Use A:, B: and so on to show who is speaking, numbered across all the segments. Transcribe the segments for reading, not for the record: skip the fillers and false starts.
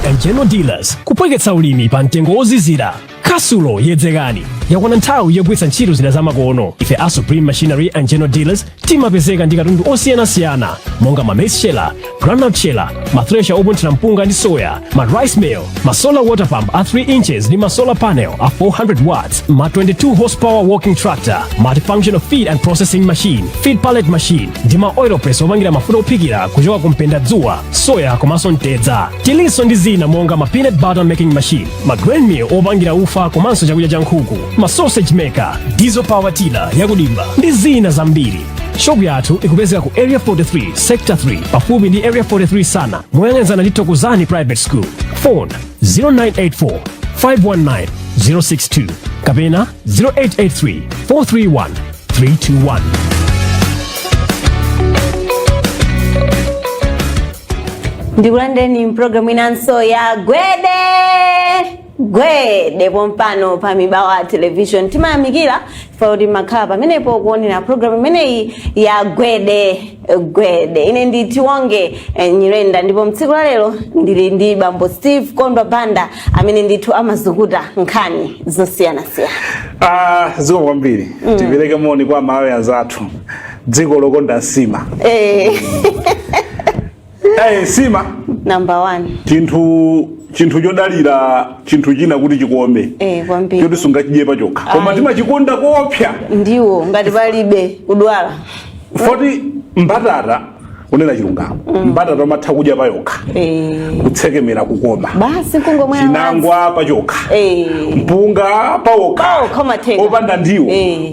A: And General Dealers, kupweketsa ulimi pa mtengo wozizira. Kasulo yedzekani, yakwana nthawi yogwiritsa ntchito zida zamakono. Ife a Supreme Machinery and General Dealers timapezeka ndi katundu osiyanasiyana monga ma maize sheller, groundnut sheller, ma thresher opunthira mpunga ndi soya, ma rice mill, ma solar water pump a 3 inches ndi ma solar panel a 400 watts, ma 22 horsepower walking tractor, multifunctional feed and processing machine, feed pallet machine ndi ma oil press opangira mafuta ophikira kuchoka ku mpendadzuwa, soya komanso mtedza. Tilinso ndi zina monga ma peanut butter making machine, ma grain mill opangira ufa komanso chakudya cha nkhuku, ma sausage maker, diesel power tiller yakudimba ndi zina zambiri. Shopu yathu ikupezeka ku Area 43, Sector 3, pafupi ndi Area 43 sana, moyang'anizana ndi Thokozani Private School. Phone 0984 519 062 kapena 0883 431 321.
B: Ndikulandireni mpulogalamu inanso ya Gwede Gwede pompano pa Mibawa Television. Timayamikira kuti makhala pamenepo kuonera pulogalamu imeneyi ya Gwede Gwede. Ine ndi Tiwonge Nyirenda, ndipo mtsiku la lero ndili ndi bambo Steve Kondwa Banda amene ndithu amazukuta nkhani zosiyanasiyana.
C: Ah, zikomo kwambiri. Tipereke moni kwa Amalawi anzathu, dziko lokonda nsima. Eh, nsima
B: Number one.
C: Chinthu chodalira chinthu china kuti chikome.
B: Eh, kwambiri.
C: Choti sungachidye pachokha, koma
B: Ayi.
C: timachikonda koopsa.
B: Ndiwo ngati palibe kudwala.
C: Foti mbatata, kunena chilungamo, mbatata umatha kudya payokha, kutsekemera, kukoma.
B: Basi, kungomwera madzi.
C: Chinangwa pachokha, mpunga pawokha,
B: Pawokha umatheka.
C: opanda ndiwo.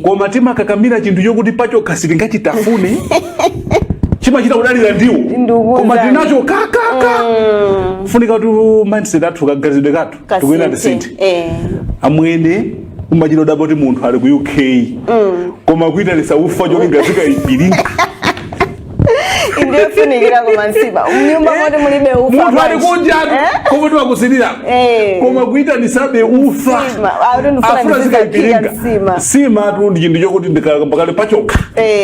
C: Koma timakakamira chinthu chokuti pachokha sitingachitafune, chimachita kudalira ndiwo.
B: Ndikuwuzani.
C: Koma tinacho kakaka. Funika kuti mindset athu, kaganizidwe kathu, tikuyenera
B: Kasinthe.
C: tisinthe. Amwene, umachita kudabwa kuti munthu ali ku UK koma kuitanisa ufa cholinga zikayipiringa.
B: Ndiyofunikira koma nsima mnyumba moti mulibe ufa
C: Munthu ali
B: bwanji?
C: kunja
B: Eh?
C: koma timakusilira, koma kuitanisabe ufa.
B: Nsima. Ah, kuti ndifuna
C: Afuna
B: ndizikaphika
C: zikayipiringa.
B: nsima.
C: Nsima tu ndi chinthu chokuti ndikakambakale pachokha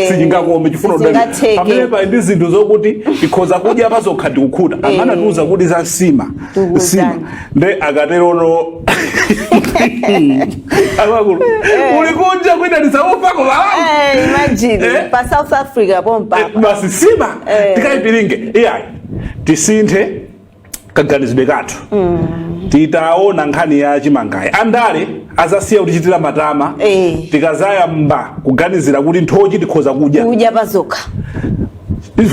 C: sichingakome, chifuna udalira.
B: Sizingatheke.
C: Pamene pali ndi zinthu zokuti tikhoza kudya pazokha tikukhuta. Amanatiuza kuti za nsima,
B: Tikuwuzani.
C: nsima nde akaterono akakulu uli kunja kuitanisa ufa koma
B: Imagine pa South Africa pompa.
C: Basi, nsima tikayipiringe. Iyayi, tisinthe kaganizidwe kathu. Titaona nkhani ya chimangayi, andale azasiya kutichitira matama. Tikazayamba kuganizira kuti nthochi tikhoza kudya
B: Kudya pazokha,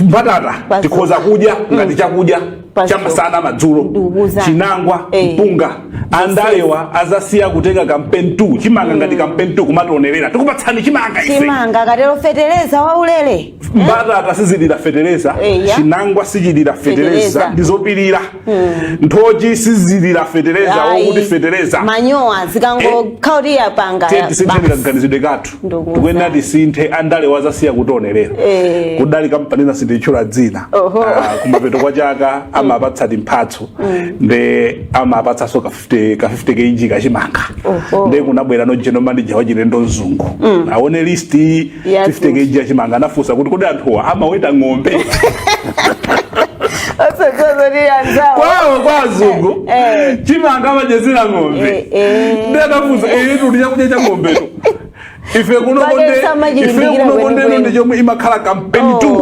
C: mbatata
B: Pazokha.
C: tikhoza kudya ngati chakudya
B: Pazokha.
C: chamasana, madzulo,
B: Ndikukuwuzani.
C: chinangwa, mpunga, andalewa azasiya kutenga campaign 2 chimanga ngati campaign 2, kumationerera, tikupatsani chimanga ife.
B: Chimanga, akatero fetereza waulere.
C: Mbatata sizilira fetereza. Chinangwa sichilira fetereza.
B: Fetereza.
C: Ndizopirira. Nthochi sizilira fetereza.
B: Ayi.
C: Wokuti fetereza.
B: Manyowa zikangokhala yapanga.
C: Tiye tisinthe
B: basi.
C: kaganizidwe kathu.
B: Ndikuwuzani.
C: Tikuyenera tisinthe, andale wazasiya kutionerera. Kudali kampani ina, sinditchula dzina. Ah, kumapeto kwa chaka amapatsa timphatso, nde amapatsanso ka 50, ka 50 kg kachimanga. Nde kunabwera no general manager wachilendo, mzungu, aone list 50 kg yachimanga, anafunsa kuti, "Kodi anthuwa amaweta ng'ombe?"
B: Osozozoti anzawo.
C: Kwawo kwa azungu chimanga amachezera ng'ombe. Nde anafunsa, "Etu ndi chakudya cha ng'ombeto?" Ife kuno
B: Pake
C: konde
B: samachilimbikira
C: ife kuno kondeno
B: kwenikweni.
C: ndi chomwe imakhala campaign tu,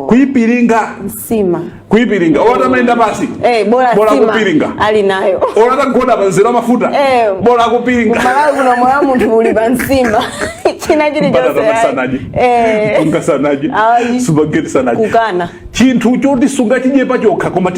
C: kuyipiringa.
B: Nsima.
C: Kuyipiringa otamayenda pasi.
B: Bola
C: Bola
B: nsima
C: kupiringa.
B: ali nayo.
C: Olatagona pa nzere mafuta, bola kupiringa.
B: Kumalawi kuno moyo wa munthu uli pa nsima, china chilichonse
C: Mbatata
B: ayi.
C: sanaje, mpunga sanaje,
B: Ayi.
C: spaghetti sanaje.
B: Kukana.
C: Chinthu choti sungachidye pachokha, koma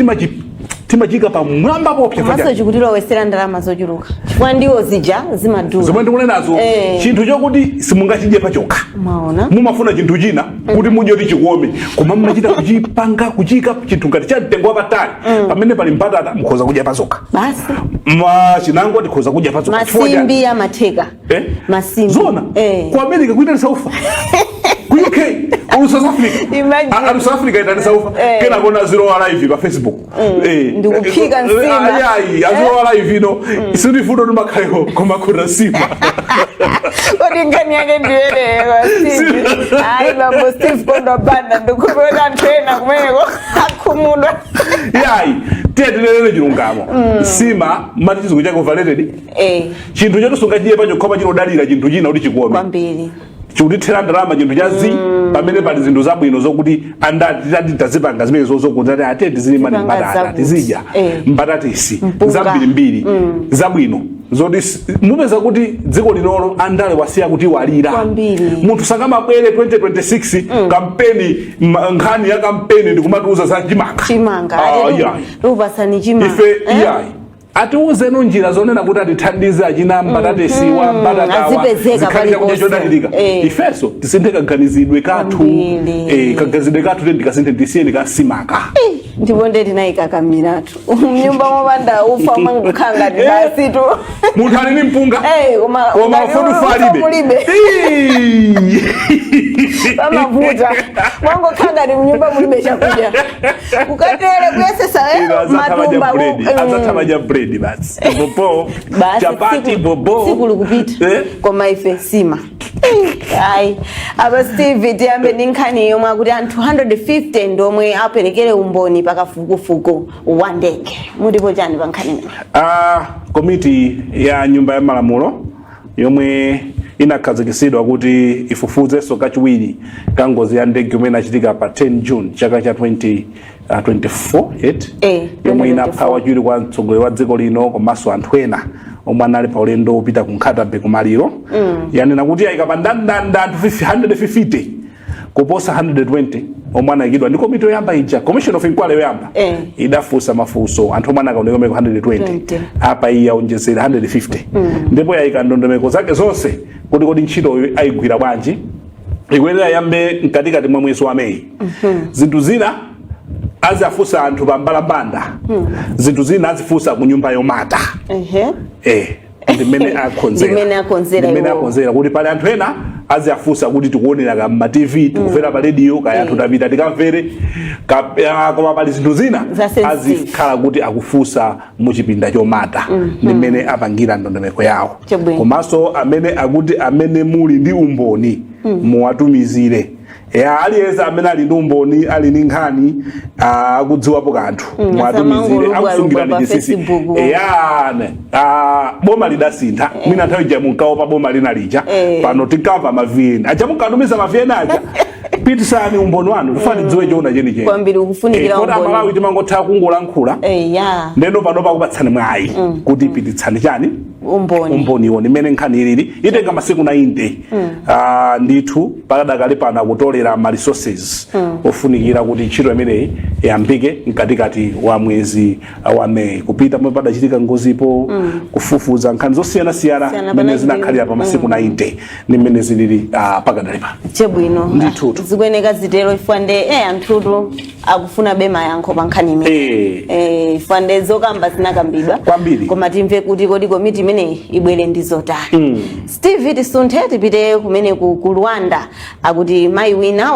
C: timachika pamwamba popsa.
B: Komanso chikutilowesera ndalama zochuluka chifukwa ndiwo zija zimadula.
C: Zomwe ndikunenazo, chinthu chokuti simungachidye pachokha,
B: Maona.
C: mumafuna chinthu china kuti mudye kuti chikome, koma mumachita kuchipanga, kuchika chinthu ngati cha mtengo wapatali. Pamene pali mbatata mukhoza kudya pazokha,
B: Basi.
C: ma chinangwa tikhoza kudya pazokha. Chifukwa chani?
B: Masimbi amatheka.
C: Eh?
B: Masimbi.
C: Zona. Ku America kuitanisa ufa. Ku UK, ku South Africa.
B: Imagine.
C: Anthu South Africa itanisa ufa. Kena kona zilowa live pa Facebook.
B: Ndikuphika nsima.
C: Ayi, azilowa live ino. Sitifuno timakhaleko koma kuna nsima.
B: Kodi nkhani yake ndiyeneyo, Steve? Ayi, bambo Steve Kondwa Banda, ndikuona anthu ena kumeneko akhumudwa.
C: Yayi, tiye tinenere chilungamo. Nsima mati chizungu chake overrated. Chinthu choti sungachiye pachokhoma, chinodalira chinthu china kuti chikome.
B: Kwambiri.
C: Chikutithera ndalama chinthu cha zi pamene pali zinthu zabwino zokuti andati tati tazipanga zimene zozokuti ati ate tizilima ndi
B: Zipanga
C: mbatata,
B: zakuti.
C: tizidya mbatatisi
B: Mpunga.
C: zambirimbiri zabwino zoti mupeza kuti dziko linolo andale wasiya kuti walira.
B: Kwambiri.
C: Munthu sangamabwere 2026 kampeni, nkhani ya kampeni ndikumatiuza za chimanga.
B: Chimanga.
C: Ah,
B: Ati
C: yayi.
B: tikupasani chimanga.
C: Ife iyayi, atiuzeno njira zonena kuti atithandize achina mbatatesiwa, mbatatawa
B: Azipezeka
C: zikhale chakudya
B: paliponse.
C: chodalirika. Ifenso tisinthe kaganizidwe kathu.
B: Kwambiri.
C: Kaganizidwe kathu tendi kasinthe, tisiyeni kasimaka.
B: Ndipo nde tinayikakamiratu mnyumba mopanda ufa mangokhala ngati basi tu.
C: Munthu ali ndi mpunga
B: Eh, koma
C: koma
B: ngati
C: ufa
B: ufa
C: alibe.
B: mulibe. Pamavuta, mwangokhala ngati mnyumba mulibe chakudya, kukatere kuyesesa matumba
C: Azathamadya bread basi, bobo.
B: Basi,
C: chapati bobo.
B: Tsiku likupita. Koma ife sima ayi. Apa Steve, tiyambe ndi nkhani yomwe akuti anthu 150 ndomwe aperekere umboni pakafukufuku wa ndege. Mutipo chani pa nkhani imene?
C: Ah, komiti ya nyumba ya malamulo yomwe inakhazikitsidwa kuti ifufuzenso kachiwiri ka ngozi ya ndege yomwe inachitika pa 10 June chaka cha 2024 eti, yomwe
B: 2024.
C: inapha wachiwiri kwa mtsogoleri wa dziko lino komanso anthu ena omwe anali pa ulendo wopita ku Nkhata Bay kumaliro, yanena kuti ayika pa ndandanda anthu 150 kuposa 120 omwe anayikidwa ndi komiti yoyamba ija, commission of inquiry yoyamba. Idafunsa mafunso anthu omwe anakaoneka omwe 120.
B: 20.
C: Apa iyi yaonjezera 150 ndipo yayika ndondomeko zake zonse kuti kodi ntchitoyo ayigwira bwanji. Ikuyenera yambe mkatikati mwa mwezi wa Meyi. Zinthu zina aziafunsa anthu pa mbalambanda, zinthu zina azifunsa ku nyumba yomata. Ndimene akonzera.
B: Ndimene akonzera
C: Ndimene
B: iwowo.
C: akonzera kuti pali anthu ena aziafunsa kuti tikuonera ka ma TV, tikumvera pa radio, kaya anthu tapita tikamvere koma pali zinthu zina
B: Za sensitive.
C: azikhala kuti akufunsa muchipinda chomata. Ndimene apangira ndondomeko yawo.
B: Chabwino.
C: Komanso amene akuti amene muli ndi umboni muwatumizire ya aliyense amene ali ndi umboni, ali ndi nkhani, akudziwapo kanthu, muwatumizire.
B: Asamangolubwa
C: Akusungirani
B: pa
C: chinsinsi.
B: Facebook.
C: Ya, boma lidasintha. Mwina nthawi ija munkaopa boma lina lija. Pano tinkamva ma VN aja, munkatumiza ma VN aja. Pitisani umboni wanu, tifuna tidziwe choona chenicheni.
B: Kwambiri, ukufunikira
C: Kodi
B: umboni.
C: Amalawi timangotha kungolankhula.
B: Ya.
C: Ndeno pano pakupatsani mwayi kuti pititsani chani?
B: Umboni.
C: Umboniwo. Ndimene nkhani ilili, itenga masiku 90. Ndithu pakadakali pano akutolera ma resources ofunikira kuti ntchito imeneyi iyambike mkatikati wa mwezi wa Meyi, kupita momwe padachitika ngozipo, kufufuza nkhani zosiyanasiyana
B: Siyana
C: mmene
B: pana
C: zinakhalira pa masiku 90 ndi mmene zilili pakadali pano.
B: Chabwino.
C: Ndithutu.
B: Zikuyeneka zitero ifwa nde anthutu akufuna be mayankho pa nkhani imene. Ifwa nde zokamba zinakambidwa
C: Kwambiri.
B: koma timve kuti kodi komiti imeneyi ibwere ndi zotani. Steve, tisunthe tipite kumene ku Rwanda. Akuti mayi wina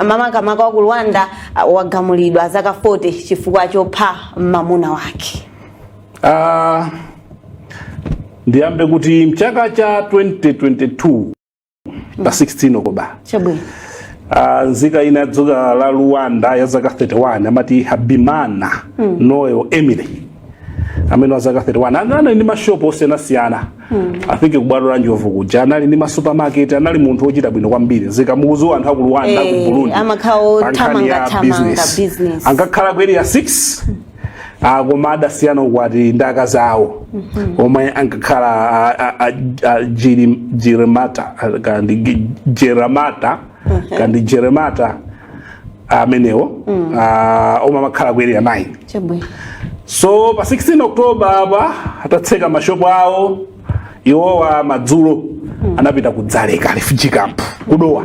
B: mamakamaka wa ku Rwanda wagamulidwa zaka 40 chifukwa chopha mamuna wake.
C: Ndiyambe kuti mchaka cha 2022 pa 16 October,
B: Chabwino.
C: Nzika ina ya dziko la Rwanda ya zaka 31 amati Habimana Noel Emily, amene wa zaka 31 anali ndi mashopu osiyanasiyana, I think kubwalo la Njovu kuja anali ndi masupermarket. Anali munthu wochita bwino kwambiri. Nzika mukuziwa anthu aku Rwanda, ku Burundi,
B: Amakhala
C: pa nkhani ya
B: othamanga, thamanga,
C: business.
B: Business.
C: Ankakhala ku Area 6, koma adasiyana ukwati ndi akazi awo omwe ankakhala Jirimata, kandi Jeramata, kandi Jeremata amenewo, omwe amakhala ku Area 9.
B: Chabwino.
C: So pa 16 October apa atatseka mashopu awo iwowa madzulo, anapita ku Dzaleka refugee camp kudowa.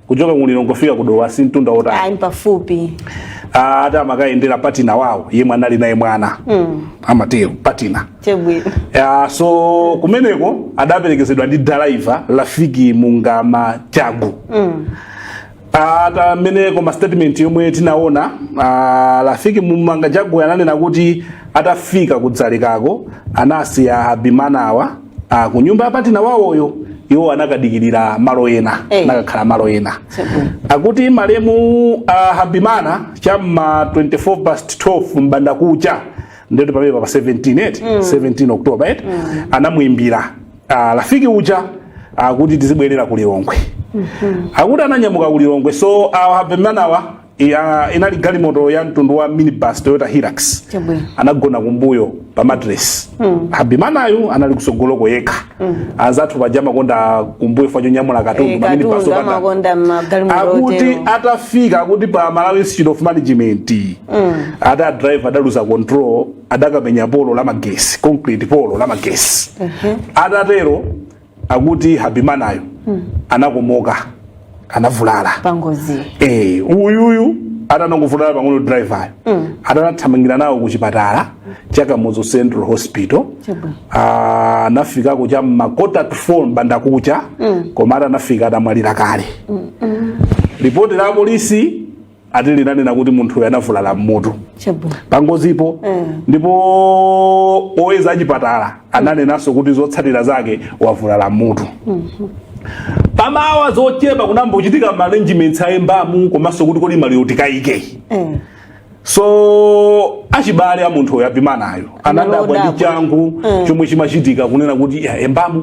C: Kuchoka kulilongwe kufika kudowa si mtunda wotali.
B: Ayi, pafupi.
C: Ati amakayendera partner wawo yemwe anali naye mwana, amatero partner.
B: Chabwino.
C: Ya, so kumeneko adaperekezedwa ndi driver Rafiki Mungama Chagu. Atamene koma statement yomwe tinaona, Rafiki Mumanga Jaguar ananena kuti atafika kudzalekako anasiya Habimanawa ku nyumba ya partner wawoyo, iwo anakadikirira malo ena, anakakhala malo ena. Akuti malemu Habimana chamma 24 past 12 mbanda kucha, ndeti pamene pa 17 eti, 17 October eti, anamuimbira Rafiki uja akuti tizibwerera ku Lilongwe. Akuti ananyamuka ku Lilongwe. So awa Habimanawa inali galimoto ya mtundu wa minibus Toyota Hilux. Anagona kumbuyo pa mattress, Habimanayu anali kusogoloko yekha. Azathu paja amakonda kumbuyo fa chonyamula katundu, pa minibus
B: katundu
C: opanda
B: amakonda magalimoto
C: akuti
B: otero.
C: Atafika akuti pa Malawi Institute of Management, ati a driver adaluza control, adakamenya polo la magesi, concrete polo la magesi. Atatero akuti Habimanayo anakomoka, anavulala
B: pangozi.
C: Uyuyu atanangovulala pang'ono, driver atanathamangira nawo ku chipatala cha Kamuzu Central Hospital. Anafikako cha ma 3:45 mbanda kucha, koma atanafika atamwalira kale. Ripoti la polisi ati linanena kuti munthuyo anavulala mmutu pangozipo, ndipo oyeza achipatala ananenanso kuti zotsatira zake wavulala mmutu. Pamawa zochepa kunambochitika ma arrangements a embalm, komanso kuti kodi maliro tikayike. So achibale a munthu uyo Habimanayo anadabwa ndi
B: Analodabwa.
C: changu chomwe chimachitika, kunena kuti ya embalm,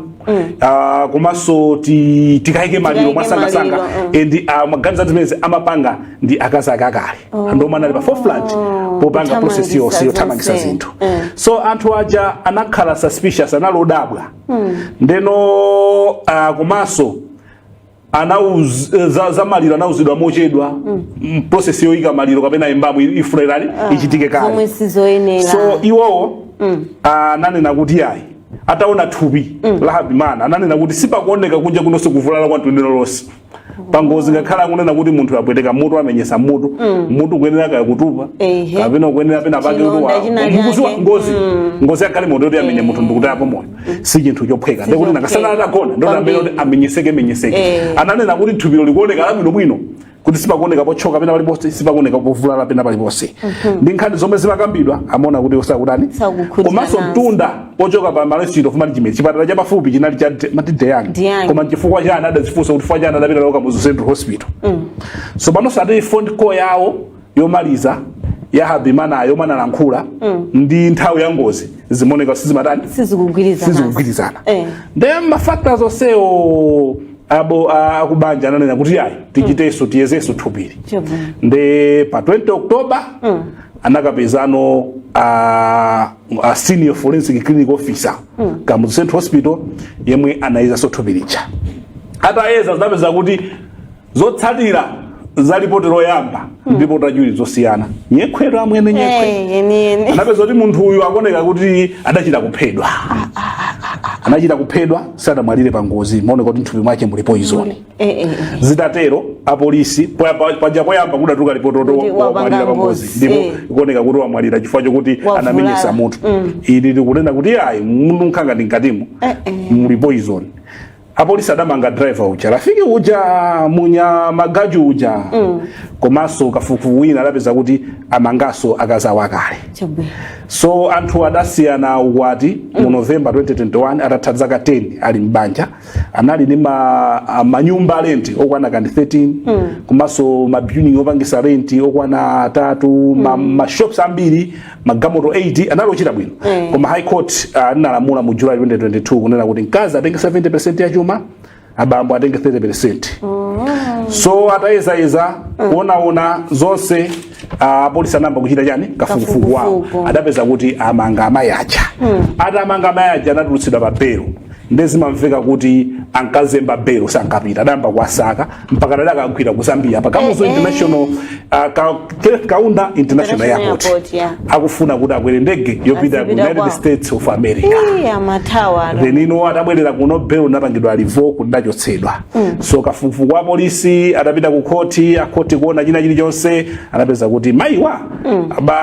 C: komanso tikayike maliro
B: Tikayike
C: mwasangasanga.
B: maliro.
C: And maganizo zimene amapanga ndi akazi ake akale, ndomwe anali pa forefront popanga process yonse
B: kuthamangitsa
C: yothamangisa
B: zonse.
C: zinthu. So anthu aja anakhala suspicious, analodabwa. Ndeno komanso za maliro anauzidwa mochedwa. Process yoyika maliro kapena embalm ifunirani ichitike kale
B: zomwe sizoyenera.
C: So iwowo ananena kuti ayi, ataona thupi la Habimana ananena kuti sipakuoneka kunja kunonse kuvulala kwa mtundu lonse pangozi, ngakhala akunena kuti munthu apweteka mutu, amenyesa mutu, mutu kuyenera kaya kutupa kapena kuyenera pena pake kuti
B: Chilonda china
C: mukuziwa
B: chake.
C: ngozi yakhale moto yoti amenye munthu ndikutayapo moyo si chinthu chophweka. Ndekuti nakasana atagona ndoti amene kuti amenyeseke menyeseke. Ananena kuti thupilo likuoneka labwinobwino, kuti sipakuoneka pochoka pena paliponse, sipakuoneka povulala pena paliponse. Ndi nkhani zomwe zimakambidwa amaona kuti osakutani.
B: Sakukhutira
C: Komanso
B: nazo.
C: mtunda pochoka pa Malawi Institute of Management, chipatala chapafupi chinali cha mati Deyang.
B: Deyang.
C: Koma chifukwa chani adazifunsa kuti chifukwa chani adapita nawo Kamuzu Central Hospital? So pano sati phone call yawo yomaliza ya Habimana yomwe analankhula ndi nthawi ya ngozi zimaoneka sizimatani,
B: sizikugwirizana.
C: Sizikugwirizana. Ndiye ma factors onsewo abo akubanja ananena kuti ayi, tichitenso tiyezenso thupili. Ndi pa 20 October anakapezano a senior forensic clinic officer Kamuzu Central Hospital yemwe anayezanso thupi lija. Atayeza zinapeza kuti zotsatira za ripoti loyamba ndi ripoti lachiwiri zosiyana. Nyekhweto amwene, nyekhwe.
B: Yeniyeni.
C: Anapeza kuti munthu uyu akuoneka kuti adachita kuphedwa, anachita kuphedwa, sadamwalire pa ngozi. Maoneka kuti mthupi mwake muli poison. Zitatero apolisi paja poyamba kudatuluka ripoti
B: Kuti wapanga
C: wamwalira pa ngozi,
B: ngozi,
C: ndipo ikuoneka kuti wamwalira chifukwa chokuti
B: Wavulala.
C: anamenyesa mutu. Ili likunena kuti ayi, munthu nkhanga ndi mkatimo muli poison. Apolisi adamanga driver uja, Rafiki uja, munya magaju uja. Komanso kafukufuku wina adapeza kuti amangaso akazawo akale. So anthu adasiyana ukwati mu November 2021 atatha zaka 10 ali mbanja. Anali ndi manyumba a rent okwana kandi 13, komanso ma building opangisa rent okwana atatu, ma shops ambiri, magamoto 8. Anali ochita bwino. Koma High Court inalamula mu July 2022 kunena kuti mkazi atenge 70% ya chuma, abambo atenge 30%. So atayezayeza kuonaona zonse, apolisi anayamba kuchita chani, kafukufuku wawo.
B: Kafukufuku.
C: Adapeza kuti amanga amayi aja. Atamanga amayi aja anatulutsidwa pa belo. Ndezimamveka kuti ankazemba belo, sankapita, adayamba kuwasaka mpaka adakagwira ku Zambia pa Kamuzu International, Kenneth Kaunda International
B: International
C: Airport,
B: Airport, yeah.
C: akufuna kuti akwere ndege yopita ku
B: Azipita
C: United
B: kwawo.
C: States of America.
B: Ii, amathawa.
C: Then ino atabwerera kuno belo napangidwa revoke, ndachotsedwa. So kafukufuku wa polisi adapita ku khoti, akhoti kuona china chilichonse anapeza kuti mayiwa,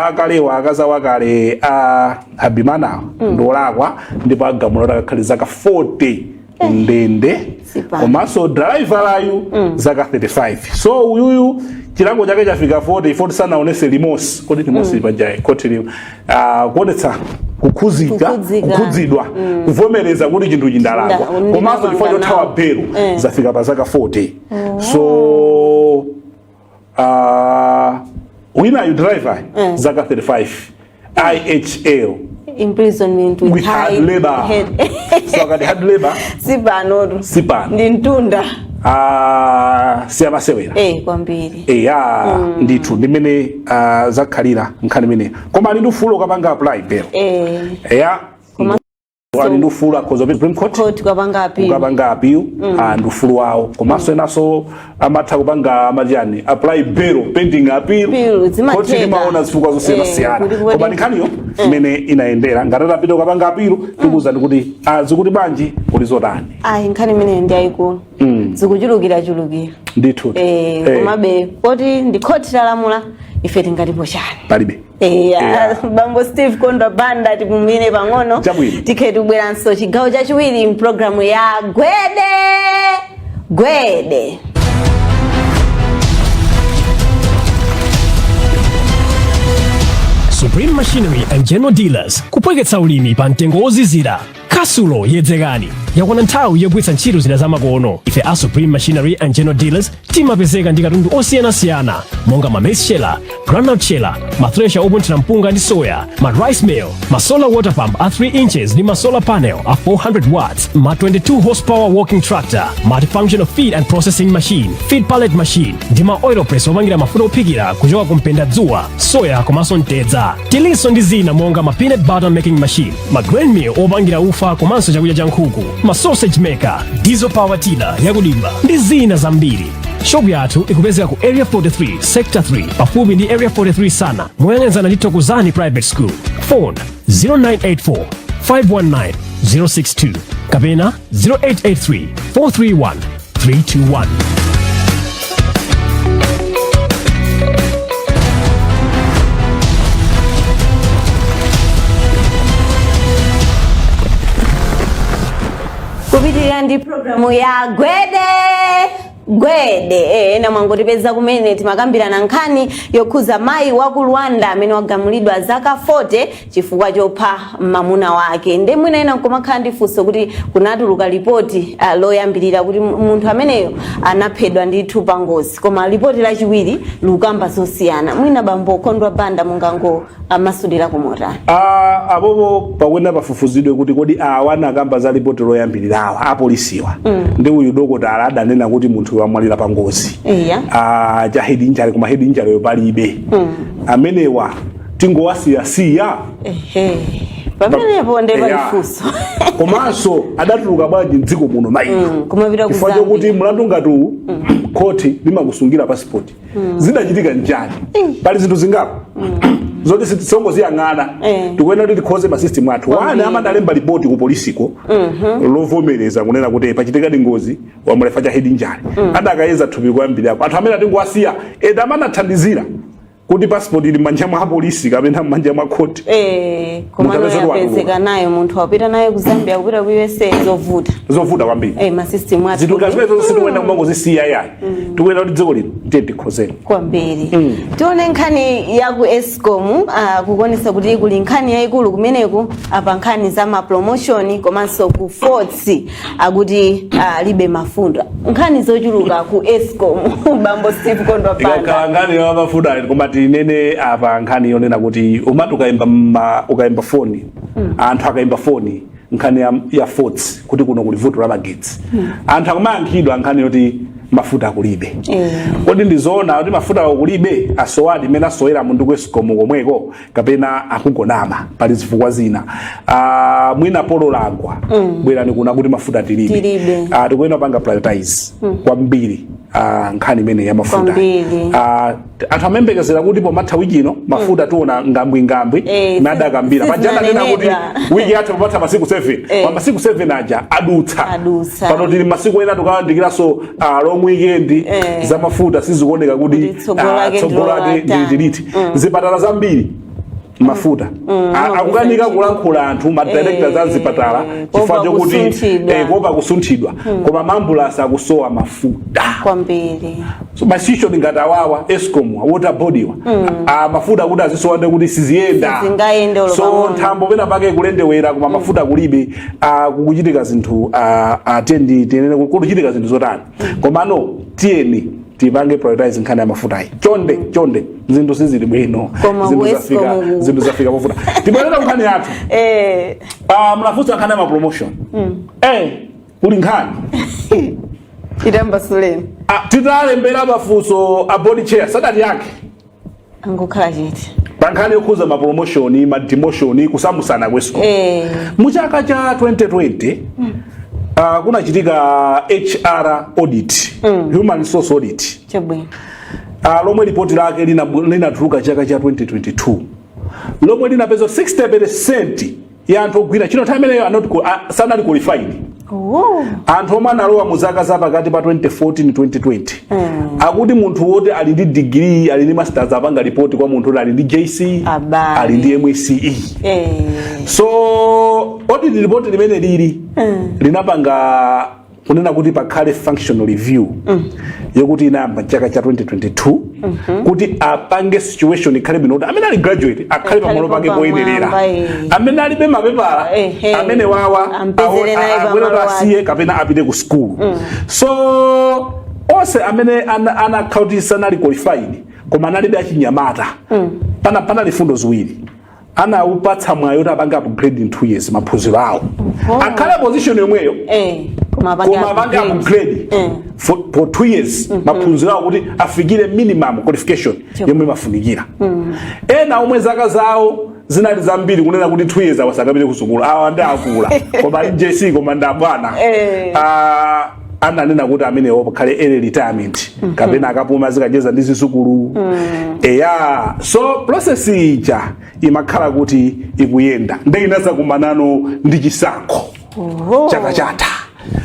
C: akalewa, akazawo akale a Habimanawa, ndiolakwa, ndipo agamula kuti akakhale zaka 40 Kundende.
B: Sipano.
C: Komanso driverayu zaka 35. So uyuyu chilango chake chafika 40, 40 sanaonese remorse. Kodi remorse mm. pajayi koti kuonetsa kukhuzika,
B: Kukhudzika.
C: kukhudzidwa, kuvomereza kuti chinthu chindalakwa, komanso chifukwa chothawa
B: nawo.
C: belo, zafika pa zaka 40. So winayu driver zaka 35, IHL,
B: imprisonment with,
C: with hard labor. So akati hard labor,
B: sipanotu.
C: Sipano.
B: Ndi mtunda.
C: Ah, siyamasewera.
B: Eh, kwambiri.
C: Eya, ndithu ndimene zakhalira nkhani imeneyo, koma ali ndi ufulu ukapanga apply bail. Eya, ali ndi ufulu, akhoza kupita Supreme Court,
B: Court ukapanga appeal.
C: Ukapanga appeal, ndi ufulu wawo. Komanso enanso amatha kupanga amachani, apply bail pending appeal.
B: Appeal, zimatheka.
C: Court limaona zifukwa zosiyanasiyana.
B: Kuti
C: Koma ndi nkhaniyo imene inayendera, ngati atapita ukapanga appeal, tikuwuzani kuti zikuti bwanji, kuli zotani.
B: Ayi, nkhani imeneyo ndi yayikulu, zikuchulukira chulukira.
C: Ndithu.
B: Komabe poti ndi khoti lalamula, ife tingatipo chani?
C: Palibe.
B: Bambo Steve Kondwa Banda, tipumire pang'ono.
C: Chabwino.
B: Tikhe tikubweranso chigawo chachiwiri mpulogalamu ya Gwede Gwede.
A: Supreme Machinery and General Dealers, kupweketsa ulimi pa mtengo wozizira. Kasulo yedzekani, yakwana nthawi yogwiritsa ntchito zida zamakono. Ife a Supreme Machinery and General Dealers timapezeka ndi katundu osiyanasiyana monga ma maize sheller, groundnut sheller, ma thresher opunthira mpunga ndi soya, ma rice mill, ma solar water pump a 3 inches ndi ma solar panel a 400 watts, ma 22 horsepower walking tractor, multifunctional feed and processing machine, feed pallet machine ndi ma oil press opangira mafuta ophikira kuchoka ku mpendadzuwa, soya komanso mtedza. Tilinso ndi zina monga ma peanut butter making machine, ma grain mill opangira ufa komanso chakudya cha nkhuku, ma sausage maker, diesel power tiller yakudimba ndi zina zambiri. Shopu yathu ikupezeka ku Area 43, Sector 3, pafupi ndi Area 43 sana, moyang'anizana ndi Thokozani Private School. Phone 0984 519 062 kapena 0883 431 321.
B: Kupitirira ndi programu ya Gwede Gwede. Ena mwangotipeza kumene, timakambirana nkhani yokhuza mayi wa ku Rwanda amene wagamulidwa zaka 40 chifukwa chopha mamuna wake. Nde mwina ena nkumakhala ndi funso kuti kunatuluka lipoti loyambirira kuti munthu ameneyo anaphedwa ndithu pa ngozi, koma lipoti lachiwiri likukamba zosiyana. Mwina bambo Kondwa Banda mungango amasulira kumotani?
C: Ah, apopo pakuyenera pafufuzidwe kuti kodi awa anakamba za lipoti loyambirirawa, apolisiwa, ndi uyu dokotala adanena kuti munthu wamwalira pa ngozi cha head injury, koma head injury yo palibe, amenewa tingowasiyasiya?
B: Ehe, pamenepo nde pali funso.
C: Komanso adatuluka bwanji mdziko muno mayiyo?
B: Kumapita ku
C: Chifukwa
B: Zambia.
C: chokuti mlandu ngati uwu khoti limakusungira passport. Zidachitika njani? Pali zinthu zingapo zoti sitingoziyang'ana. Tikuyenera kuti tikhoze ma system athu. Wane amadalemba ripoti ku polisiko lovomereza kunena kuti pachitikadi ngozi, wamwalira cha head injury. Adakayeza thupi kuyambirako. Anthu amene atingowasiya eda amanathandizira kuti passport ili m'manja mwa apolisi kapena m'manja mwa khoti.
B: Komano
C: Munthu apeza
B: yapezeka nayo, munthu wapita nayo ku Zambia, kupita ku USA, zovuta.
C: Zovuta kwambiri.
B: Ma system athu.
C: Zinthu ngati zimenezo sitikuyenera kumangozisiya yayi. Tikuyenera kuti dziko lino tiye tikhozeni.
B: Kwambiri. Tione nkhani ya ku ESCOM, kukuonesa kuti kuli nkhani yayikulu kumeneku. Apa nkhani za ma promotion komanso ku faults, akuti alibe mafuta. Nkhani zochuluka ku ESCOM, bambo Steve Kondwa Banda.
C: Ikakhala nkhani ya mafuta, koma tinene apa nkhani yonena kuti umati ukayimba ukayimba foni, anthu akayimba foni nkhani ya faults, kuti kuno kuli vuto la magetsi, anthu akumayankhidwa nkhani yoti mafuta akulibe. Kodi ndizoona kuti mafuta akulibe, asowadi imene asowera mundu ku ESCOM komweko, kapena akugonama, pali zifukwa zina? Mwina polo lagwa, bwerani kuna kuti mafuta tilibe.
B: Tilibe.
C: Tikuyenera kupanga prioritize kwambiri nkhani imene ya mafuta.
B: Kwambiri.
C: Anthu amayembekezera kuti pomatha wiki ino mafuta tiona ngambwingambwi. Nadakambira pajana nena kuti
B: sizinanenedwa.
C: Wiki yatha pomatha masiku 7. Pa masiku 7 aja adutsa.
B: Adutsa.
C: Pano tili masiku ena tukawandikiranso long weekend. Za mafuta sizikuoneka kuti
B: Kuti tsogolo lake
C: tsogolo lake
B: ndilo
C: ndiliti. Zipatala zambiri Mafuta akukanika kulankhula anthu, ma directors a zipatala, chifukwa
B: kuopa
C: chokuti
B: kusunthidwa.
C: Kuopa kusunthidwa, koma maambulasi akusowa mafuta.
B: Kwambiri.
C: So ma situation ngati awawa, ESCOM, water board wa mafuta kuti azisowa, ndi kuti siziyenda.
B: Sizingayende olo
C: So
B: pang'ono.
C: nthambo pena pake kulendewera, koma mafuta kulibe. Kukuchitika zinthu, tendi tiyenere kukuchitika zinthu zotani? Komano tiyeni tipange prioritize nkhani ya mafutayi, chonde chonde. Zinthu sizili bwino.
B: Koma
C: Zinthu
B: ku
C: zafika
B: ESCOM
C: zinthu zafika mafuta. Tibwerera nkhani yathu. Mnafunsa nkhani ya ma promotion. Kuli nkhani.
B: Itambasuleni.
C: Titalembera mafunso a board chair, sadati yake.
B: Angokhala chete.
C: Pa nkhani yokhuza ma promotion, ma demotion, kusamusana ku ESCOM, mu chaka cha 2020 kunachitika HR audit, human resource audit, lomwe ripoti lake linatuluka chaka cha 2022, lomwe linapeza 60% ya anthu ogwira ntchito nthawi imeneyo sanali qualified. Anthu omwe analowa mu zaka za pakati pa 2014 2020, akuti munthu woti ali ndi degree, ali ndi masters, apanga ripoti kwa munthu woti ali ndi JC,
B: Abale.
C: ali ndi MSCE. So audit report limene lili linapanga kunena kuti pakhale functional review, yokuti inayamba chaka cha 2022, kuti apange situation ikhale bwino, kuti amene ali graduate akhale pamalo pake
B: pamwamba,
C: poyenerera, amene alibe mapepala, amene wawa
B: Ampezere naye
C: abwera
B: pamalo.
C: Asiye kapena apite ku school. So onse amene anakhala kuti sanali qualified koma analibe achinyamata, panali fundo ziwiri: anawupatsa mwayi kuti apange upgrade in 2 years maphunziro awo, akhale position yomweyo,
B: Koma apange
C: koma apange
B: upgrade.
C: upgrade for 2 years maphunziro awo kuti afikire minimum qualification yomwe imafunikira. Ena omwe zaka zawo zinali zambiri, kunena kuti 2 years awo sakapite kusukulu, awa ndi akula koma ali JC, koma ndi abwana, ananena kuti amenewo pakhale early retirement kapena akapuma, zikacheza ndi zizukulu. Eya, so process ija imakhala kuti ikuyenda, nde inazakumanano ndi chisankho chaka chatha.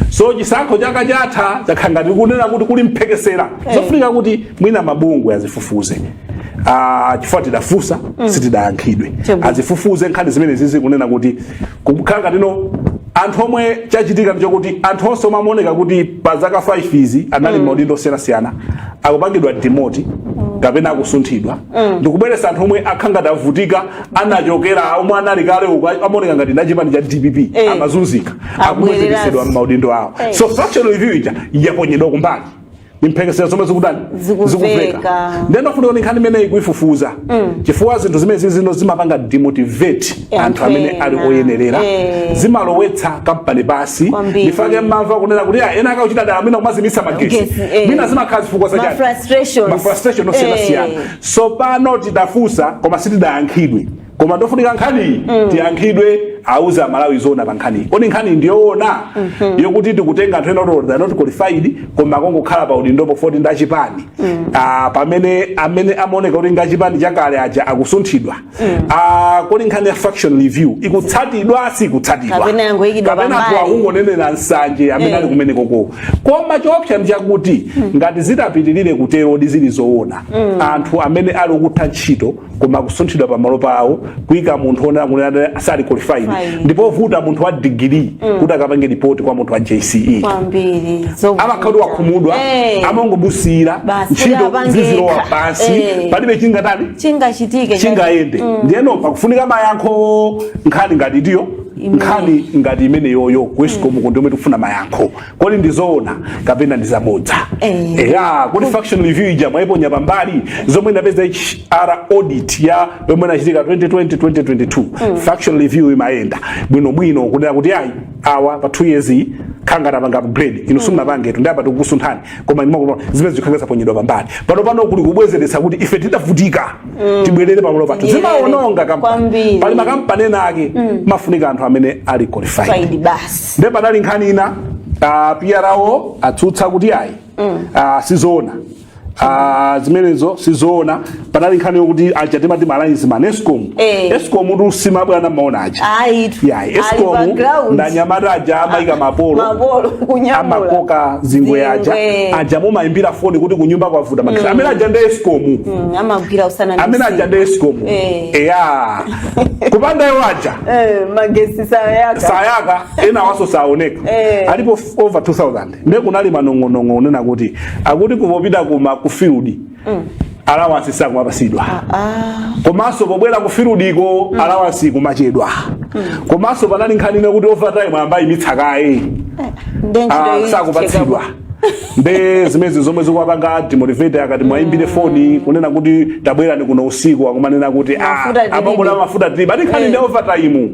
C: So chisankho chaka chatha chakhala ngati kunena kuti kuli mphekesera zofunika kuti mwina mabungwe azifufuze, chifukwa tidafunsa, sitidayankhidwe. Azifufuze nkhani zimene zizi, kunena kuti kukhala ngatino anthu omwe chachitika ndichokuti anthu onse omwe amaoneka kuti pa zaka 5 izi anali maudindo osiyanasiyana akupangidwa demote kapena akusunthidwa, ndikubweretsa anthu omwe akhala ngati avutika, anachokera omwe anali kale uko, amaoneka ngati ndachipani cha DPP, amazunzika, akubwezeresedwa m'maudindo awo. So functional review ija yaponyedwa kumbali ni mphekesera zomwe zikutani?
B: Zikumveka.
C: Ndeno funika kuti nkhani imeneyi kuifufuza, chifukwa zinthu zimene zino zimapanga demotivate anthu amene ali
B: ena.
C: oyenerera, zimalowetsa kampani pasi.
B: Kwambiri.
C: Ndifake mmamva kunena kuti ena akauchita dala mwina kumazimitsa magesi.
B: Gesi,
C: Mwina zimakhala zifukwa
B: Ma
C: zachani?
B: frustrations.
C: Ma frustration osiyanasiyana. So pano tidafunsa koma sitidayankhidwe, koma ndofunika nkhaniyi tiyankhidwe, auze Amalawi zona pa nkhaniyi. Kodi nkhani ndiyoona yokuti tikutenga anthu ena kuti they are not qualified, koma akongokhala pa udindopo poti ndachipani, pamene amene amaoneka kuti ngachipani chakale aja akusunthidwa? Kodi nkhani ya function review ikutsatidwa, sikutsatidwa?
B: Kapena yangoyikidwa
C: Kapena
B: pambali.
C: anthu akungonenera nsanje amene ali kumene koko? Koma choopsa ndi chakuti ngati zitapitirire kutero, ndi zili zoona, anthu amene ali okutha ntchito koma kusunthidwa pamalo pawo, kuyika munthu onena kunena sali qualified,
B: Fine.
C: ndipo vuta munthu wa degree kuti akapange ripoti kwa munthu wa JCE.
B: Kwambiri.
C: Amakhala kuti wakhumudwa, amangobusira
B: Basi,
C: ntchito
B: kuti apange
C: zizilowa
B: yekha.
C: pansi, palibe chingatani?
B: Chingachitike.
C: Chingayende. Ndiyeno pakufunika mayankho nkhani ngati ndiyo nkhani ngati imeneyoyo ku ESCOM ku, ndiomwe tikufuna mayankho. Kodi ndizoona kapena ndizabodza? Eya, kodi function review ija mwayiponya pambali, zomwe inapeza HR audit ya yomwe inachitika 2020 2022? Function review imayenda bwinobwino, kunena kuti ayi, awa pa 2 years iyi khanga tapanga upgrade, inu simunapangetu, ndi apa tikukusunthani. Koma imwe zimene zikhanga zaponyedwa pambali. Pano pano kuli kubwezeretsa kuti ife tidavutika, tibwerere pamalo pathu.
B: Tibwerere.
C: Zimaononga kampani.
B: Kwambiri.
C: Pali makampani ena ake mafunika anthu amene ali qualified.
B: Faidi basi.
C: Nde panali nkhani ina, PRO atsutsa kuti ayi, sizoona. Ah, zimenezo sizoona. Panali nkhani yokuti aja timati ma linesman, Escom. Escom tu simabwana maona aja.
B: Ayitu.
C: Ya.
B: Ali pa
C: Escom
B: ground.
C: ndanyamata aja amayika mapolo,
B: mapolo kunyamula,
C: amakoka zingwe aja.
B: Zingwe.
C: Aja mumayimbira foni kuti kunyumba kwavuta magetsi, amene aja ndi Escom.
B: Amagwira usana ndi
C: Amene aja
B: usiku.
C: ndi Escom. Eya, kupanda iwo aja,
B: Magesi sayaka.
C: Sayaka, ena waso saoneka. Alipo over 2000. Ndiye kunali manong'onong'o onena kuti akuti kupopita kuma ku field allowance sakumapasidwa, komanso pobwera ku field iko allowance kumachedwa, komanso panali nkhani ine kuti overtime ayamba imitsa kaye.
B: Ndiye ntchito iyi
C: Sakupatsidwa. Nde zimezi zomwe zikuwapanga demotivate. Akati mwayimbire foni kunena kuti tabwerani kuno usiku, akumanena kuti
B: Mafuta tilibe.
C: Amangona mafuta tilibe, ati nkhani ndi overtime.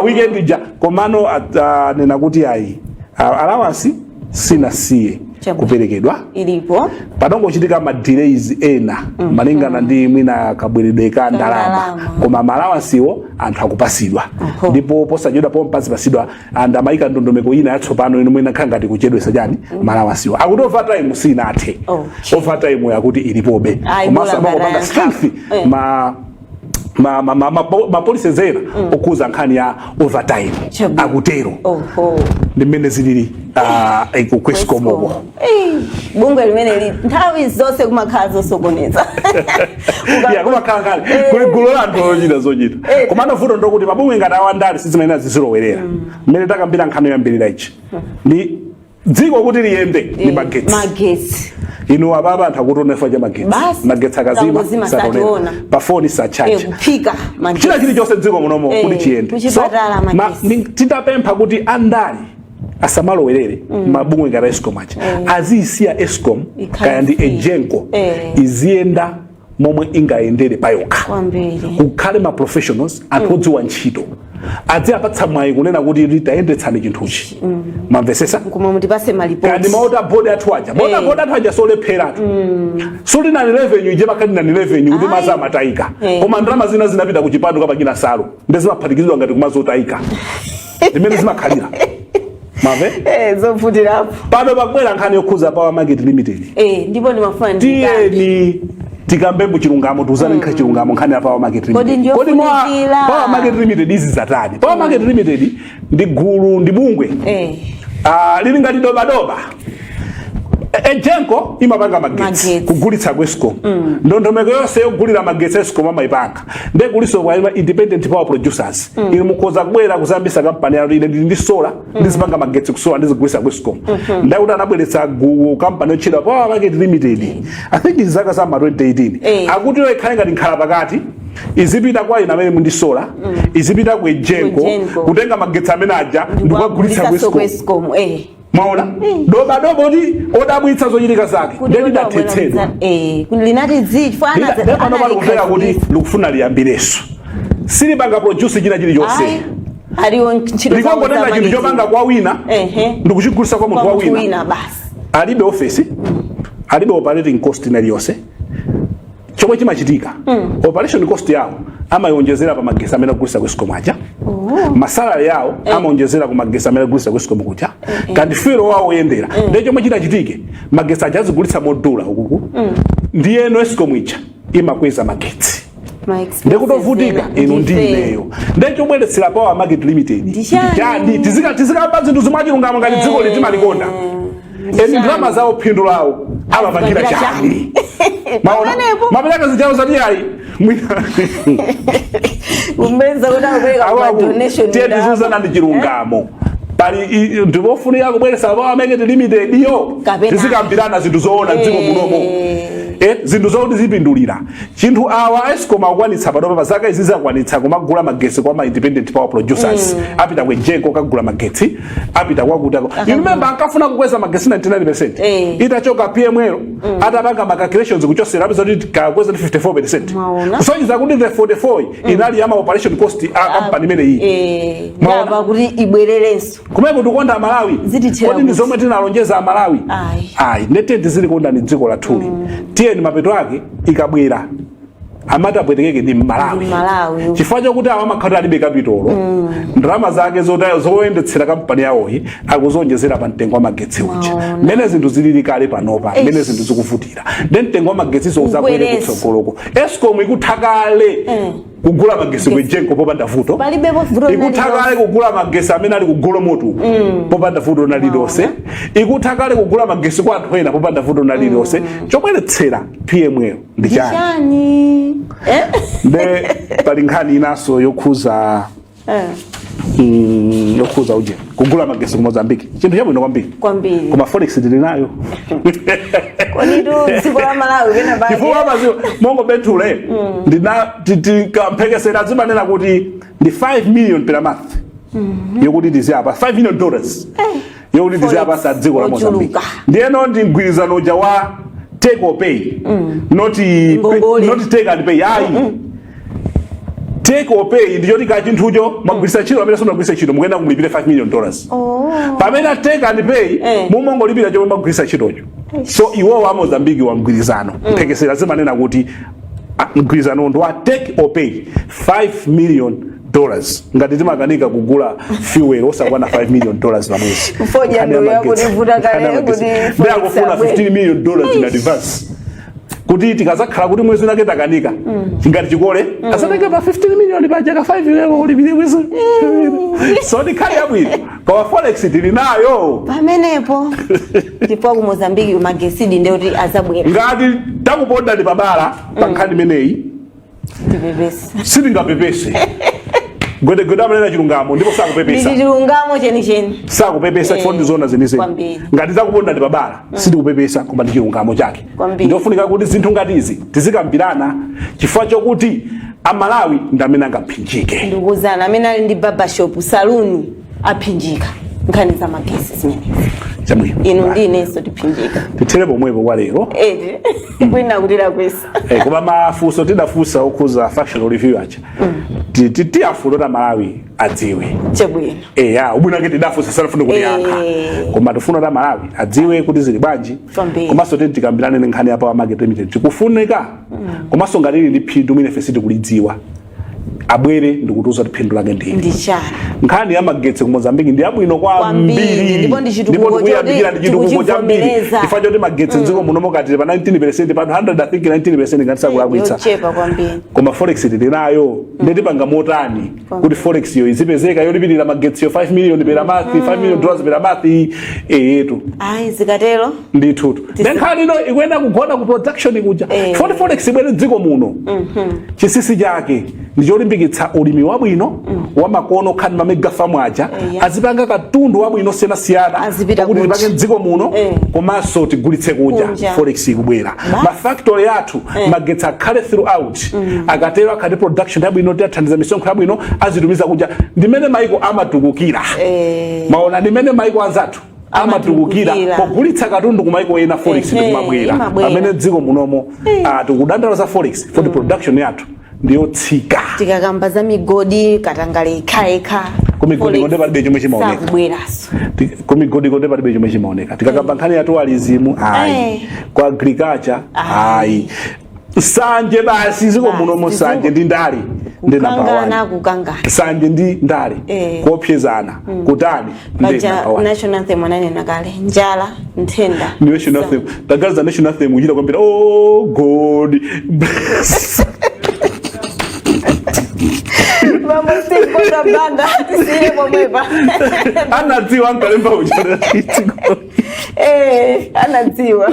C: Weekend ija. Komano anena kuti ayi, allowance sinasiye
B: Chabwino.
C: kuperekedwa.
B: Ilipo.
C: Panongochitika ma delays ena malingana ndi mwina kabweredwe ka ndalama,
B: ndalama.
C: koma ma allowancewo anthu akupasidwa. Ndipo posachedwa pomwe pazipasidwa, anthu amayika ndondomeko ina yatsopano ino mwina khala ngati kuchedwesa chani ma allowancewo. Akuti overtime sinathe. Overtime yakuti ilipobe.
B: Ayi,
C: Komanso
B: bola
C: amangopanga
B: ngati
C: strength ma policies ena okhuza nkhani ya overtime.
B: Chabwino.
C: Akutero. Ndi mmene zilili ku Escomoko.
B: Eh, bungwe limene li nthawi zonse kumakhala zosokoneza.
C: Ya, kumakhala nkhani, kuli gulu la anthu ochita zochita. Komano vuto ndokuti mabungwe ngati awandali sizimayenera zizilowerera. Mmene takambira nkhani yoyambirira ichi, ndi dziko kuti liyende ndi magetsi.
B: Magetsi.
C: Inu ababa, anthu akuti cha magetsi.
B: Basi.
C: Magetsi akazima,
B: Kangozima,
C: sataonera.
B: sationa.
C: Pa foni sachaja.
B: Kuphika magetsi.
C: China chilichonse dziko munomo kuti chiyende.
B: Kuchipatala magetsi.
C: Titapempha kuti andali asamalowerere mabungwe ngati Escom aja, aziyisiya Escom
B: Ikhale
C: kaya ndi
B: free.
C: Egenco, iziyenda momwe ingayendere payokha.
B: Kwambiri.
C: Kukhale ma professionals, anthu odziwa ntchito, adziyapatsa mwayi kunena kuti tayendetsani chinthuchi, mamvesesa?
B: Koma mutipase malipoti.
C: Kandi ma water board athu aja, ma water board athu aja solepheratu. Sulinani revenue ije, makhalinani revenue kuti mazi amatayika, koma ndalama zina zinapita ku chipando kapakina salo, ndi zimaphatikizidwa ngati kumazotayika, ndimene zimakhalira mave.
B: Zovutirapo.
C: Pano pakubwera nkhani yokhuza Power Market Limited.
B: Ndipo ndimafuna ndikambe.
C: Tiyeni tikambe muchilungamo, tiuzane nkha chilungamo nkhani ya Power Market
B: Kodi
C: Limited. Kodi mwa
B: ndiyofunikira?
C: Power Market Limited izi zatani? Power Market Limited ndi gulu, ndi bungwe. Ah, lili ngati dobadoba. Egenco imapanga magetsi,
B: Magetsi.
C: kugulitsa ku Escom. Ndondomeko yonse yogulira magetsi Escom amayipanga. Ndiye kuliso kwa independent power producers. Inu mukhoza kubwera kuzambisa kampani yanu, ine ndili ndi solar, ndizipanga magetsi ku solar, ndizigulitsa ku Escom. Ndakuti anabweretsa kampani yotchedwa Power Market Limited, I think ndi zaka za ma 2018. Akuti yo ikhale ngati nkhala pakati, izipita kwa inu amene mundi solar, izipita ku Egenco,
B: Egenco.
C: kutenga magetsi amene aja ndikukagulitsa ku
B: Ndikuwagulitsa ku
C: Escom.
B: Escom.
C: Mwaona dobadoba kuti odabwitsa zochitika zake.
B: Kuti
C: Ndiye lidathetsedwa.
B: Kuti linati dzi chifukwa
C: Ndiye pano pali kumvera kuti likufuna liyambireso, silipanga produce china chilichonse.
B: Ayi, aliwo ntchito zawo
C: Likangotenga
B: za
C: chinthu
B: magetsi.
C: chopanga kwa wina ndikuchigulitsa kwa munthu
B: kwa
C: wa
B: munthu
C: wina.
B: wina basi.
C: Alibe ofesi, alibe operating cost ina iliyonse. Chomwe chimachitika, operation cost yawo amayonjezera pa magesi amene agulitsa ku Escom aja, ma salary yawo amaonjezera ku magesi amene agulitsa ku Escom kuja, kandi fuel wawo oyendera. Ndiye chomwe chitachitike, magesi aja azigulitsa modula ukuku, ndiyeno Escom ija imakweza magetsi.
B: Ma expenses
C: Ndikutovutika
B: ena,
C: inu ndi
B: ndife.
C: ineyo. Ndiye chobweretsera Power Market Limited
B: Ndi chani?
C: Chani? Tizikamba zinthu zomwe achilungamo ngati dziko litimalikonda. Eni ndalama zawo, phindu lawo amapangira
B: Azipangira
C: chani? Maona
B: Pamenepo.
C: mapereka zichawo zati ayi mwina
B: Umbenza kuti akupereka ma donation.
C: Tiye
B: ndalama.
C: tizuzana ndi chilungamo. Pali ndipofunika kubweretsa Power Market Limited yo.
B: Kapena.
C: Tizikambirana zinthu zoona dziko munomo, zinthu zokuti zipindulira chinthu. Awa Escom akukwanitsa panopa, pa zaka izi zakwanitsa kumagula magesi kwa ma independent power producers. Apita ku Egenco kagula magetsi, apita kwakuti. You remember ankafuna kukweza magesi 99%? Itachoka PML, atapanga ma calculations kuchosera, apeza kuti kakweza ndi 54%.
B: Mwaona?
C: Kusonyeza kuti the 44 inali ya ma operation cost a company imene iyi. Mwaona?
B: Ndapa kuti ibwererenso.
C: Kumene tikukonda Amalawi?
B: Zitithera
C: Kodi ndi
B: kuti?
C: zomwe tinalonjeza Amalawi?
B: Ayi.
C: Ayi, ndete tizilikonda ni dziko lathuli. Tiyeni mapeto ake ikabwera Amati apwetekeke ndi Mmalawi.
B: Malawi.
C: Chifukwa chokuti awa amakhala alibe capital, ndalama zake zoyendetsera kampani yawoyi akuzonjezera pa mtengo wa magetsi uja. Mmene zinthu zilili kale panopa, mmene zinthu zikuvutira, ndi mtengo wa magetsiso uzakwere
B: Ukwerenso.
C: kutsogoloko. Escom ikutha kale kugula magesi ku Egenco popanda vuto.
B: Palibepo vuto.
C: Ikutha kale kugula magesi amene ali ku Golomoti popanda vuto na lililonse. Ikutha kale kugula magesi kwa anthu ena popanda vuto na lililonse. Chobweretsera PML ndi chani?
B: Chani, eh?
C: Nde pali nkhani inanso yokhuza yokhuza uje kugula magesi ku Mozambique, chinthu chabwino kwambiri.
B: Kwambiri.
C: Koma forex tili nayo?
B: Kodi tu dziko la Malawi pena pake
C: Chifukwa maziwa mongo bethule ndina tikamphekesera zimanena kuti ndi 5 million per month yokuti tiziyapa, $5 million yokuti tiziyapasa dziko la Mozambique.
B: Ochuluka.
C: Ndiyeno ndi mgwirizano uja wa take or pay, not
B: Ngongole.
C: Not take and pay, ayi. Take or pay ndichoti ka chinthucho mwagwiritsa ntchito, pamene simunagwiritsa ntchito mukuyenda kumulipire $5 million. Pamene take and pay, mumongolipira chomwe mwagwiritsa ntchitocho. So iwowo a Mozambique wa mgwirizano, mphekesera zimanena kuti mgwirizano ndi wa take or pay, $5 million. Ngati timakanika kugula fuel osakwana $5 million pamwezi.
B: Fodya
C: Nkhani ya
B: ndo
C: magetsi.
B: yakutivuta kale
C: Nkhani ya magetsi.
B: kuti
C: Ndi akufuna
B: forex abwere.
C: $15 million in advance kuti tikazakhala kuti mwezi unake takanika, ngati chikole asatenge pa 15 million paja ka 5 lero ulipire mwezi. So ndikhali yabwino, koma forex tili nayo?
B: Pamenepo ndipo ku Mozambique magesidi ndekuti azabwera.
C: Ngati takuponda ndi pabala pa nkhani imeneyi,
B: Tipepese.
C: Sitingapepese. Gwedegwede amanena chilungamo ndipo sakupepesa.
B: Ndi chilungamo chenicheni.
C: Sakupepesa chifukwa ndi zoona zenizeni.
B: Kwambiri.
C: Ngati takuponda ndi pabala, sitikupepesa, koma ndi chilungamo chake.
B: Kwambiri.
C: Ndofunika kuti zinthu ngati izi tizikambirana, chifukwa chokuti Amalawi ndi amene angaphinjike.
B: Ndikuzana amene ali ndi barbershop, saluni, aphinjika nkhani za magesi zimenezi.
C: Chabwino.
B: Inu ndi inenso tiphinjika.
C: Tithere pomwepo kwa lero.
B: Eti kwina kutira kwesa.
C: Koma mafunso tidafunsa okhuza functional review aja, tiyafuna kuti Amalawi adziwe.
B: Chabwino.
C: Eya, ubwino ake tidafunsa, sanafune kutiyankha, koma tifuna kuti Amalawi adziwe kuti zili bwanji.
B: Kwambiri.
C: Komanso titi tikambirane ndi nkhani ya Power Market Limited, tikufunika, komanso ngati ili ndi phindu mwine ife sitikulidziwa, abwere ndikutiuza kuti phindu lake ndili.
B: Ndi chani?
C: Nkhani ya magetsi ku Mozambique ndi yabwino
B: Kwambiri.
C: kwambiri.
B: Ndipo ndi chitukuko
C: Ndipo tikuyambikira
B: choti
C: ndi chitukuko chambiri.
B: tikuchivomereza.
C: Chifukwa choti magetsi mdziko muno mokatili pa 19% pa 100, I think 19% ngati sakulakwitsa.
B: Yochepa kwambiri.
C: Koma forex tili nayo? Ndetipanga motani kuti forex yo izipezeka yolipirira magetsi yo 5 million per month, $5 million per month eyetu?
B: Ayi, zikatero
C: Ndithutu, nkhani ino ikuyenda kugona ku production kuja. Foti forex ibwere dziko muno, chinsinsi chake ndi cholimbikitsa ulimi wabwino wa makono, khani ma mega farm aja, azipanga katundu wabwino osiyanasiyana
B: Azipita
C: kuti
B: kunja.
C: tipange mdziko muno komanso tigulitse kunja.
B: Kunja.
C: Forex ikubwera, ma factory athu magetsi akhale throughout. Akatero akhale production yabwino, tiyathandiza misonkho yabwino, azitumiza kunja. Ndimene maiko amatukukira. Maona ndimene maiko anzathu amatukukira
B: Amatukukira.
C: pogulitsa katundu kumaiko ena, forex ndikumabwera.
B: Imabwera.
C: Pamene dziko munomo tikudandaula za forex, for production yathu ndiyotsika.
B: Tikakamba za migodi, katangale ikhaekha.
C: Kumigodi konde palibe chomwe chimaoneka.
B: Sakubweranso.
C: Kumigodi konde palibe chomwe chimaoneka. Tikakamba nkhani ya tourism, ayi. Kwa agriculture, ayi. Nsanje basi ziko
B: Basi,
C: munomo, nsanje ndi ndale ndi number
B: Kukangana,
C: one.
B: kukangana.
C: Nsanje ndi ndale, kuopsezana, kutani, ndi
B: Paja
C: number one.
B: national anthem ananena kale, njala, nthenda.
C: Ni national anthem, tagaliza national anthem kuchita kwambira, "Oh God bless."
B: Bambo Steve Kondwa Banda, tisiyire pomwepa.
C: Anadziwa ankalemba uja.
B: Anadziwa,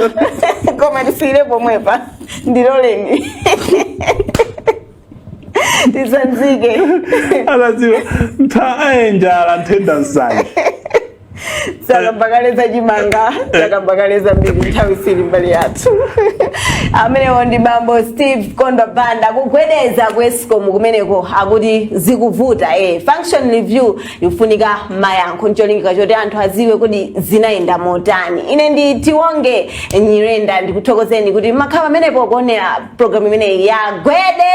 B: koma tisiyire pomwepa, ndiloleni tisanzike.
C: Anadziwa njala, nthenda, nsanje.
B: Takamba kale za chimanga, takamba kale zambiri, nthawi sili mbali yathu. Amenewo ndi bambo Steve Kondwa Banda. Kugwedeza ku Escom kumeneko akuti zikuvuta. Function review ikufunika mayankho ncholinga choti anthu aziwe kuti zinayenda motani. Ine ndi Tiwonge Nyirenda, ndikuthokozeni kuti makhala pamenepo kuonera programu imeneyi ya Gwede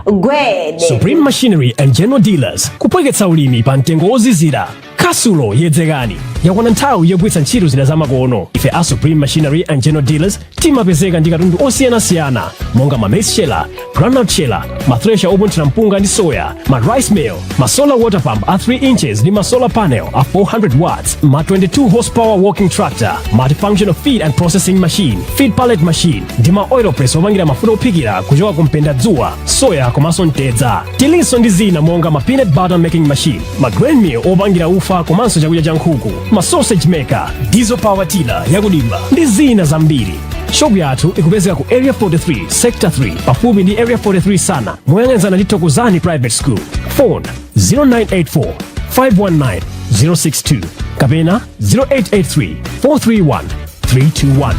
B: Gwede.
A: Supreme Machinery and General Dealers, kupweketsa ulimi pa mtengo wozizira. Kasulo yedzekani. Yakwana nthawi yogwiritsa ntchito zida zamakono. Ife a Supreme Machinery and General Dealers timapezeka ndi katundu osiyanasiyana monga ma maize sheller, groundnut sheller, ma thresher opunthira mpunga ndi soya, ma rice mill, ma solar water pump a 3 inches ndi ma solar panel a 400 watts, ma 22 horsepower walking tractor, multifunctional feed and processing machine, feed pallet machine ndi ma oil press opangira mafuta ophikira kuchoka ku mpendadzuwa, soya komanso mtedza. Tilinso ndi zina monga ma peanut butter making machine, ma grain mill opangira ufa komanso chakudya cha nkhuku, ma sausage maker, diesel power tiller yakudimba ndi zina zambiri. Shopu yathu ikupezeka ku Area 43, Sector 3, pafupi ndi Area 43 sana, moyang'anizana ndi Thokozani Private School. Phone 0984 519 062 kapena 0883 431 321.